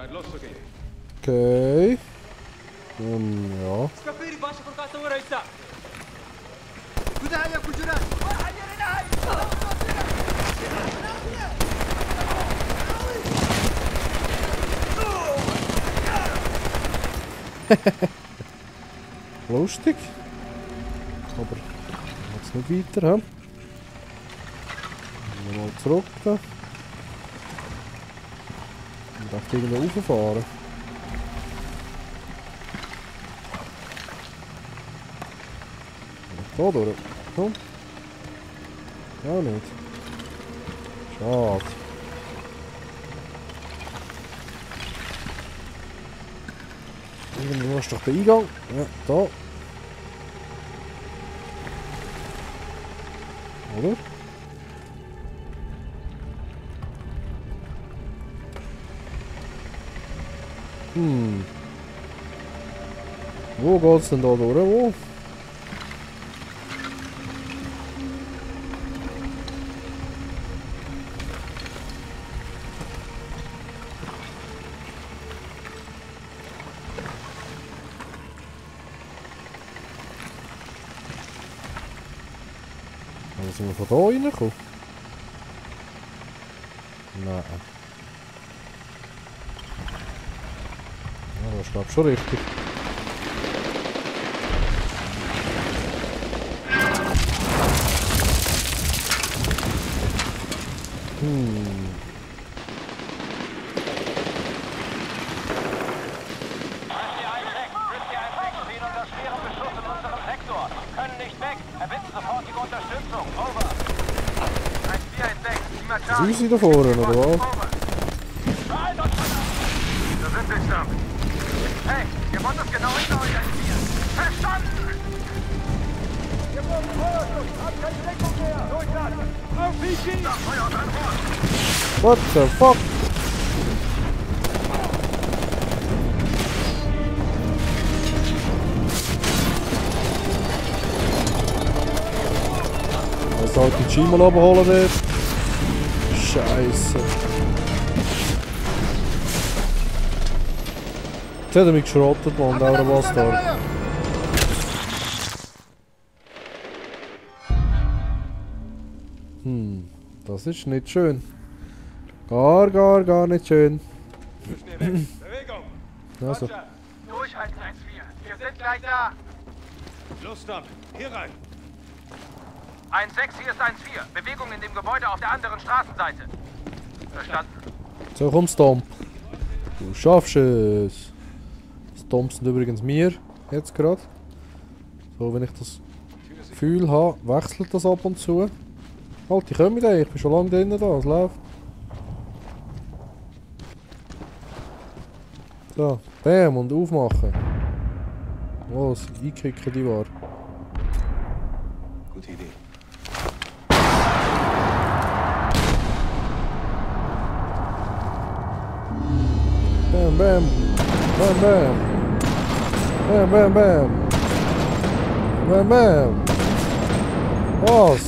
Scheint loszugehen. Okay. Ja. Lustig. Aber jetzt nicht weiter, hä? Mal zurück da. Und echt irgendwo rauffahren. Da durch. Komm. Auch nicht. Schade. Irgendwo ist doch der Eingang. Ja, da. Oder? Wo geht's denn da durch? Wo? Sind wir von da reingekommen? Nein. Ja, das ist glaube ich schon richtig. Süßi da vorne, oder was? Da sind wir schon. Hey, ihr wollt das genau hinter euch einspielen. Verstanden! Wir brauchen Feuerschutz. Habt keine Deckung mehr. Durchladen. RPG! Da feuert ein Rohr. What the fuck? Jetzt halt die G mal abholen dort. Scheiße. Jetzt hat er mich geschrottet, Mann, der Bastard. Das ist nicht schön. Gar nicht schön. Bewegung! Also. Durchhalten, 1-4. Wir sind gleich da. Los dann, hier rein! 1-6, hier ist 1-4. Bewegung in dem Gebäude auf der anderen Straßenseite. Verstanden. So, komm, Stomp. Du schaffst es. Stomps sind übrigens mir, jetzt gerade. So, wenn ich das Gefühl habe, wechselt das ab und zu. Halt, ich komme da, ich bin schon lange drinnen da, es läuft. So, bam, und aufmachen. Los, einkicken die war. Gute Idee. Bam, bam. Bam, bam. Bam, bam, bam. Bam, bam. Was?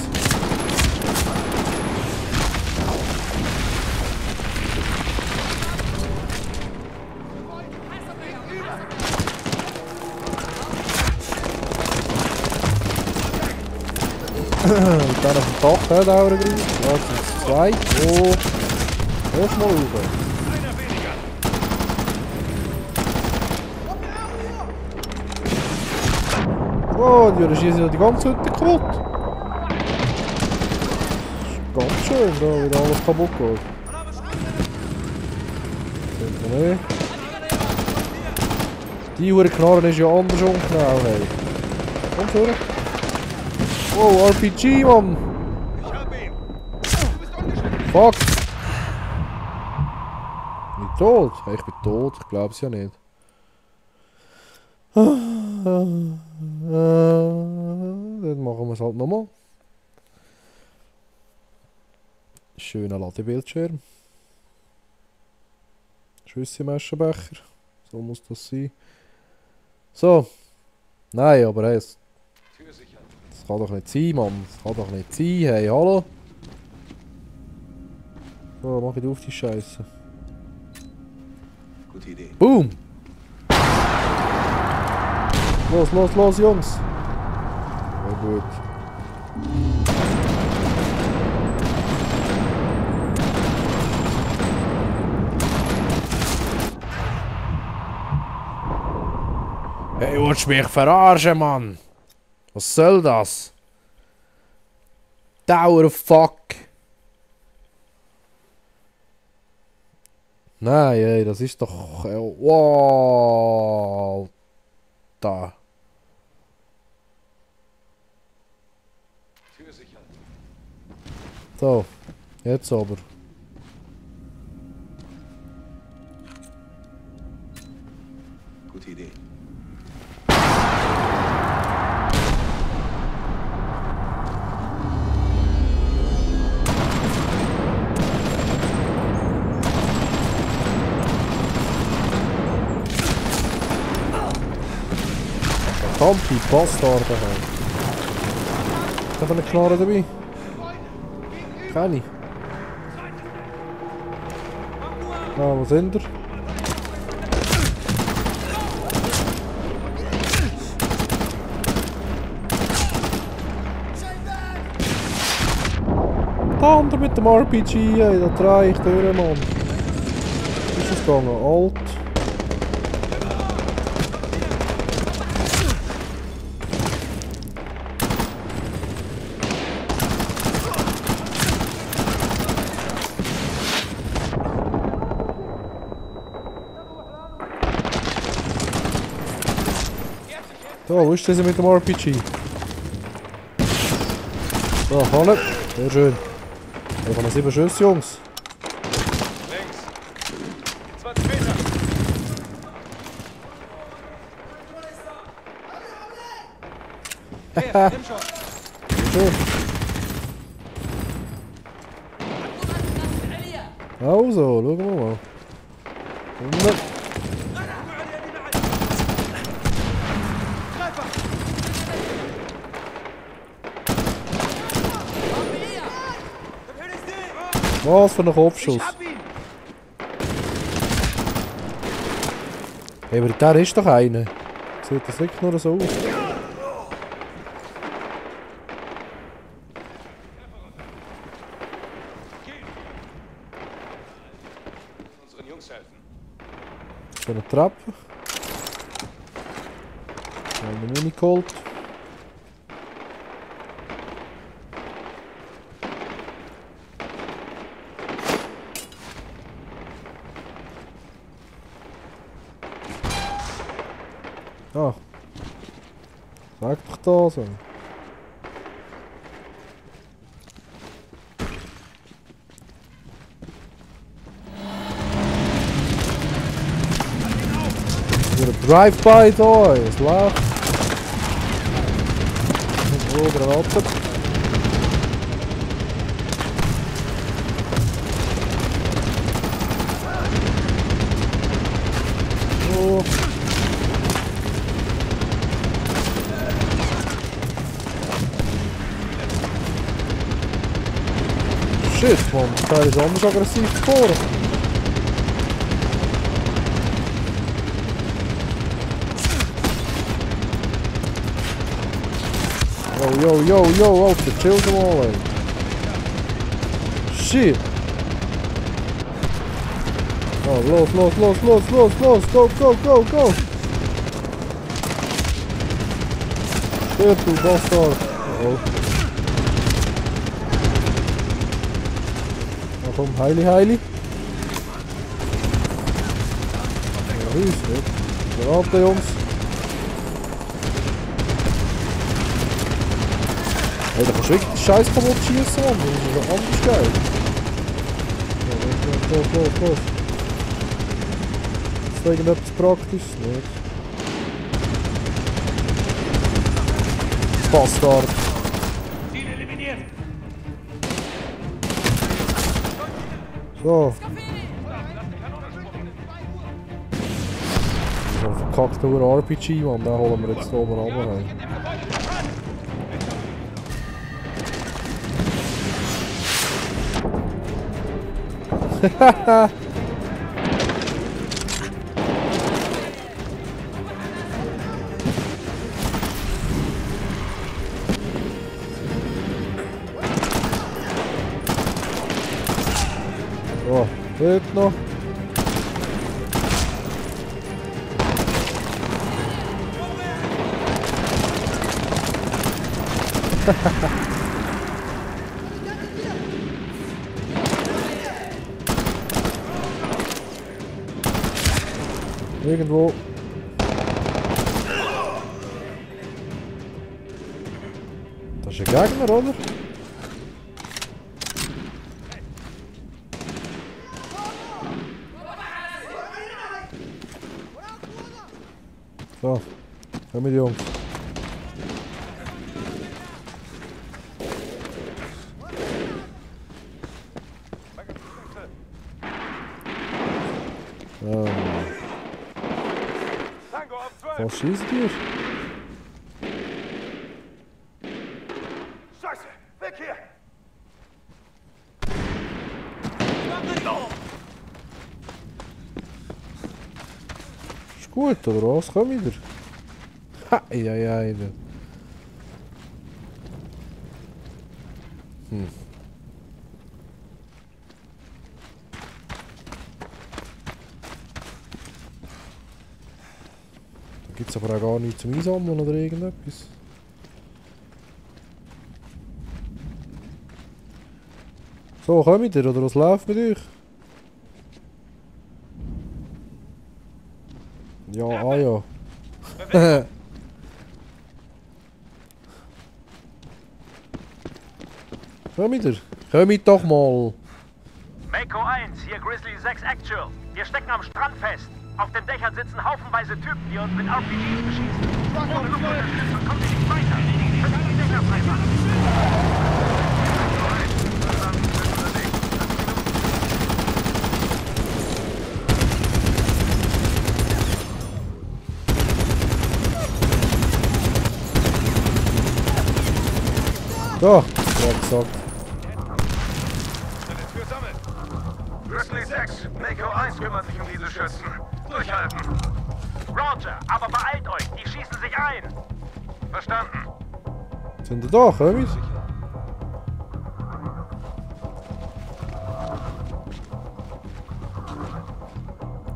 Und dann auf dem Dach, der Dauer greift. Jetzt sind es zwei. Oh. Lass mal rauf. Einer weniger! Oh, die schießen ja die ganze Hütte kaputt. Das ist ganz schön, da wieder alles kaputt geht. Nee. Die hure Knarren ist ja andersrum genau, hey. Komm schon. Wow, RPG, Mann! Ich hab ihn! Fuck! Nicht tot? Hey, ich bin tot, ich glaub's ja nicht. Dann machen wir es halt nochmal. Schöner Ladebildschirm. Schüsse im Aschenbecher. So muss das sein. So. Nein, aber hey, das kann doch nicht sein, Mann. Das kann doch nicht sein. Hey, hallo. So, mach ich auf die Scheiße. Gute Idee. Boom! Los, los, los, Jungs! Sehr gut. Hey, willst du mich verarschen, Mann? Was soll das? Dauer fuck! Nein, ey, das ist doch... Wow! Da. Tür sichern. So, jetzt aber. Gute Idee. Kampi, Bastarde halt. Ist da eine Knarre dabei? Keine. Ah, wo sind ihr? Der andere mit dem RPG, ey, da drehe ich durch, Mann. Ist es gegangen? Alt. So, wo ist dieser mit dem RPG? So, vorne. Sehr schön. Ich habe noch 7 Schüsse, Jungs. Links. 20 Meter. Hier, nimm schon. Schön. Also, schauen wir mal. Und was für ein Kopfschuss. Hey, aber der ist doch einer. Sieht das wirklich nur so aus? Unseren Jungs helfen. So eine Treppe. Eine Muni geholt. Ah. Sag doch da so. Wieder ein Drive-by da, es läuft. Oh, Granaten. Oh. Shit, man, der ist anders aggressiv gefahren. Yo, Alter, chill doch mal, ey. Shit. Oh, los, go. Shit, du Bastard. Oh. Na komm, Heili. Ja, nicht. Granate, Jungs. Hey, da kannst du wirklich die Scheiße kaputt schießen, Mann. Das ist ja anders geil. Los. Ist da irgendetwas Praktisches? Nicht. Bastard. Ziel eliminiert. So. So ein verkackter RPG, Mann. Den holen wir jetzt hier oben runter. So, dort noch. Irgendwo. Das ist ein Gegner, oder? So, komm mit Jungs. Tango auf 12. Was schießt ihr? Scheiße, weg hier. Ist gut, oder was? Komm wieder. Ha, ja, ja, ja. Da gibt es aber auch gar nichts zum Einsammeln oder irgendetwas. So, kommt ihr oder was läuft mit euch? Ja, ah ja. Kommt ihr? Kommt doch mal! Mako 1, hier Grizzly 6 Actual. Wir stecken am Strand fest. Auf den Dächern sitzen haufenweise Typen, die uns mit RPGs beschießen. Ohne Luftunterstützung kommt ihr nicht weiter. Können die Dächer freimachen? So, ja gesagt. Für sammeln. Grizzly 6, Mako 1 kümmert sich um diese Schützen. Durchhalten. Roger, aber beeilt euch, die schießen sich ein. Verstanden. Sind ihr da? Kommt?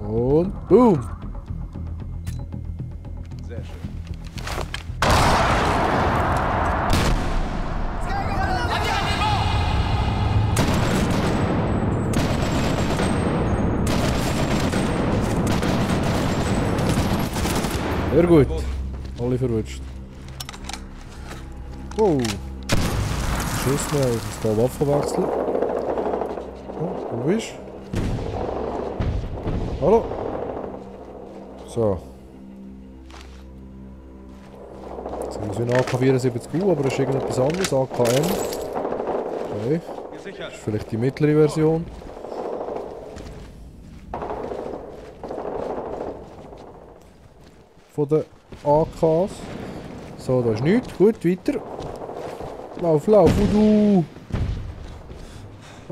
Und boom! Sehr schön. Sehr gut. Alle verrutscht. Oh. Schuss mehr, jetzt da Waffenwechsel. Oh, wo bist du? Hallo? So. Das ist wie ein AK-74U, aber das ist irgendetwas anderes. AKM. Okay. Gesichert. Vielleicht die mittlere Version. Von den AKs. So, da ist nichts. Gut, weiter. Lauf, lauf, du!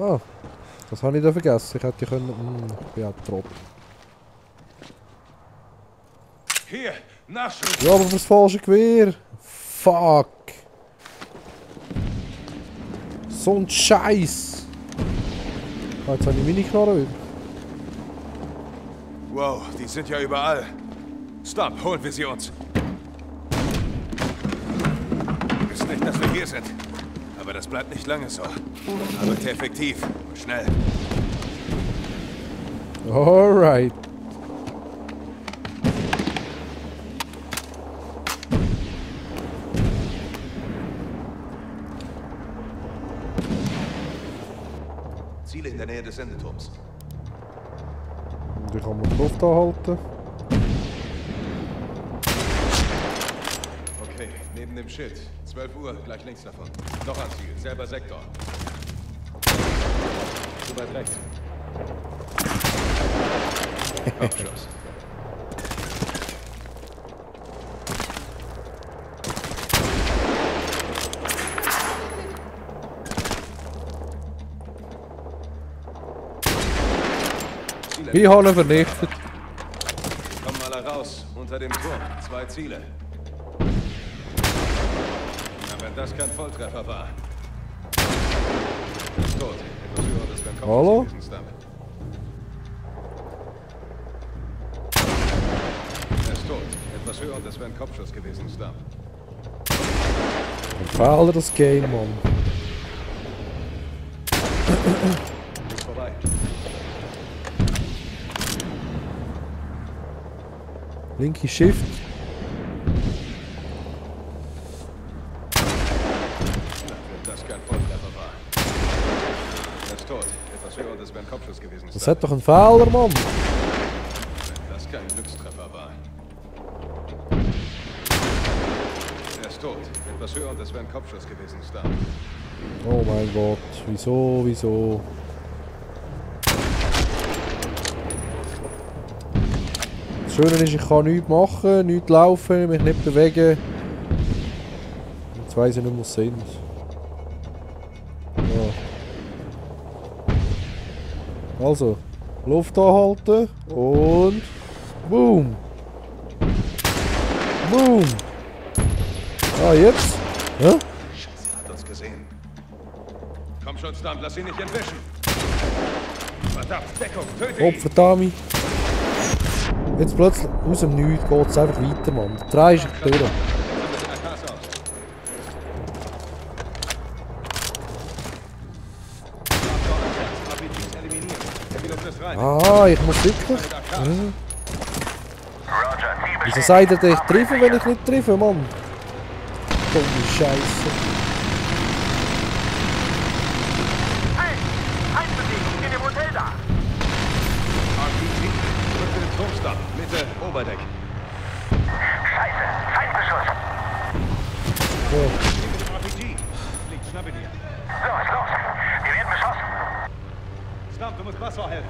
Ah, das habe ich da vergessen. Ich hätte können. Ich bin auch Trott. Hier, Nachschub. Ja, aber fürs falsche Gewehr. Fuck. So ein Scheiß. Ah, jetzt habe ich meine Knarre wieder. Wow, die sind ja überall. Stopp, holen wir sie uns. Ist nicht, dass wir hier sind. Aber das bleibt nicht lange so. Aber effektiv und schnell. Alright. Ziele in der Nähe des Sendeturms. Und ich kann mir die Luft anhalten. Okay, neben dem Schild. 12 Uhr, gleich links davon. Noch ein Ziel, selber Sektor. Zu weit rechts. Abschuss. Ich habe ihn vernichtet. Kommen alle raus, unter dem Turm. 2 Ziele. Na, wenn das kein Volltreffer war. Tot. Etwas höher, das kann kaum Hallo? gewesen sein. das wäre ein Kopfschuss gewesen, Stump. Ein Fehler, das Game, Mann. Ist vorbei. Linke Shift. Das kein Volltreffer war. Er ist tot. Etwas höher und es wäre ein Kopfschuss gewesen. Das hat doch einen Fehler, Mann. Wenn das kein Glückstreffer war. Er ist tot. Etwas höher und es wäre ein Kopfschuss gewesen, Stump. Oh mein Gott. Wieso? Das Schöne ist, ich kann nichts machen, nichts laufen, mich nicht bewegen. Jetzt weiss ich nicht mehr, was sind. Ja. Also, Luft anhalten und boom! Boom! Ah, jetzt? Ja? Scheiße, er hat uns gesehen. Komm schon, Stump, lass ihn nicht entwischen. Verdammt, Deckung, töte ihn! Opferdami! Jetzt plötzlich aus dem Nichts geht es einfach weiter, Mann. Du drehst dich durch. Ah, ich muss wirklich. Wieso sagt er, dass ich treffe, wenn ich nicht treffe, Mann? Dumme Scheiße. Hey! Feindbewegung in dem Hotel da! RPG, drücke den Turmstab, Mitte, Oberdeck. Scheiße! Feindbeschuss! Ja. Mit dem RPG. Liegt, schnappe dir. Los! Wir werden beschossen! Stump, du musst Wasser helfen.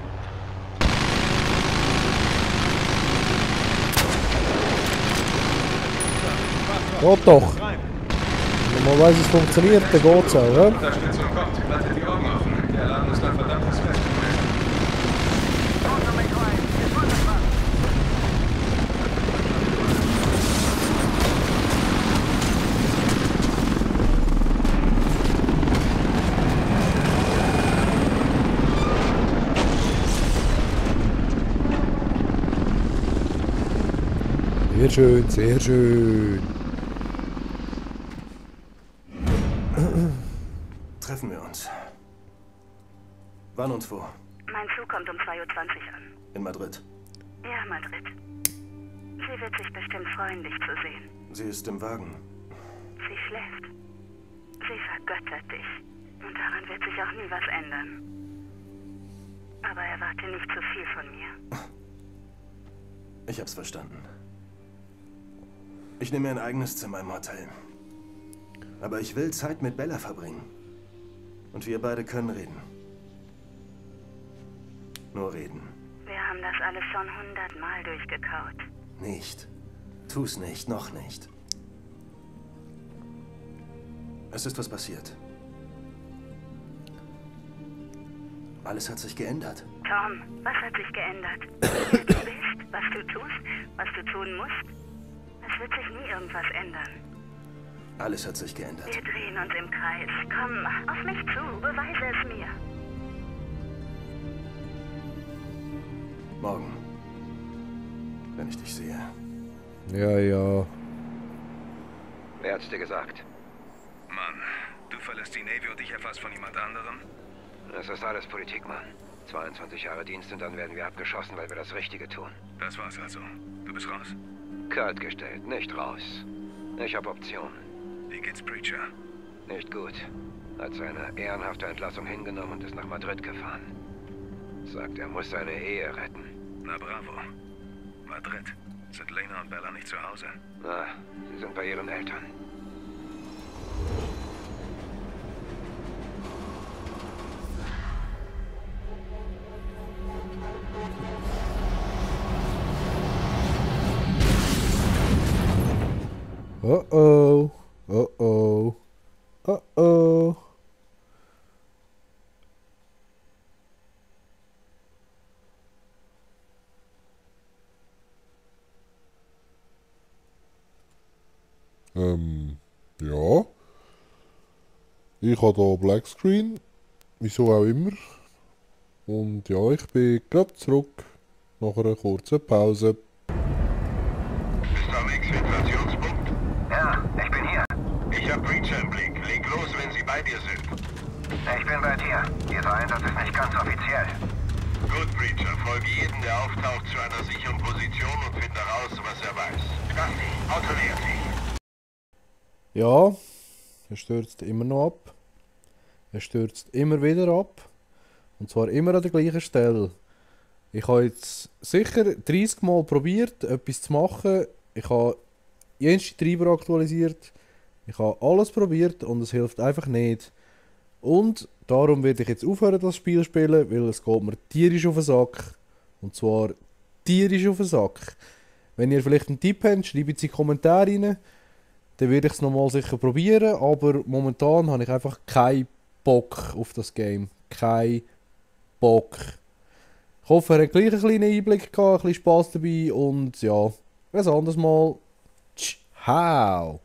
Geht doch. Wenn man weiss, es funktioniert, dann geht's auch, ja? Unterstützung kommt, haltet die Augen offen. Der Laden ist ein verdammtes Fest. Sehr schön, sehr schön. Treffen wir uns. Wann und wo? Mein Zug kommt um 2:20 Uhr an. In Madrid. Ja, Madrid. Sie wird sich bestimmt freuen, dich zu sehen. Sie ist im Wagen. Sie schläft. Sie vergöttert dich. Und daran wird sich auch nie was ändern. Aber erwarte nicht zu viel von mir. Ich hab's verstanden. Ich nehme mir ein eigenes Zimmer im Hotel. Aber ich will Zeit mit Bella verbringen. Und wir beide können reden. Nur reden. Wir haben das alles schon 100-mal durchgekaut. Nicht. Tu's nicht, noch nicht. Es ist was passiert. Alles hat sich geändert. Tom, was hat sich geändert? Wer du bist, was du tust, was du tun musst? Es wird sich nie irgendwas ändern. Alles hat sich geändert. Wir drehen uns im Kreis. Komm, auf mich zu, beweise es mir. Morgen. Wenn ich dich sehe. Ja. Wer hat's dir gesagt? Mann, du verlässt die Navy und ich erfasst von jemand anderem? Das ist alles Politik, Mann. 22 Jahre Dienst und dann werden wir abgeschossen, weil wir das Richtige tun. Das war's also. Du bist raus? Kalt gestellt, nicht raus. Ich habe Optionen. Wie geht's Preacher? Nicht gut. Hat seine ehrenhafte Entlassung hingenommen und ist nach Madrid gefahren. Sagt, er muss seine Ehe retten. Na bravo. Madrid. Sind Lena und Bella nicht zu Hause? Na, sie sind bei ihren Eltern. Oh-oh. Oh-oh. Oh-oh. Ja. Ich habe hier Blackscreen. Wieso auch immer. Und ja, ich bin gerade zurück. Nach einer kurzen Pause. Starlink Südwärts Ich hab Breacher im Blick. Leg los, wenn sie bei dir sind. Ich bin bei dir. Dieser Einsatz ist nicht ganz offiziell. Gut, Breacher. Folge jedem, der auftaucht, zu einer sicheren Position und finde raus, was er weiß. Dusty, Auto nähert sich. Ja, er stürzt immer noch ab. Er stürzt immer wieder ab. Und zwar immer an der gleichen Stelle. Ich habe jetzt sicher 30 Mal probiert, etwas zu machen. Ich habe jenste Treiber aktualisiert. Ich habe alles probiert und es hilft einfach nicht. Und darum werde ich jetzt aufhören, das Spiel zu spielen, weil es geht mir tierisch auf den Sack. Und zwar tierisch auf den Sack. Wenn ihr vielleicht einen Tipp habt, schreibt es in die Kommentare rein. Dann werde ich es nochmal sicher probieren. Aber momentan habe ich einfach keinen Bock auf das Game. Kein Bock. Ich hoffe, ihr habt gleich einen kleinen Einblick gehabt, ein bisschen Spass dabei und ja, bis anderes Mal. Ciao!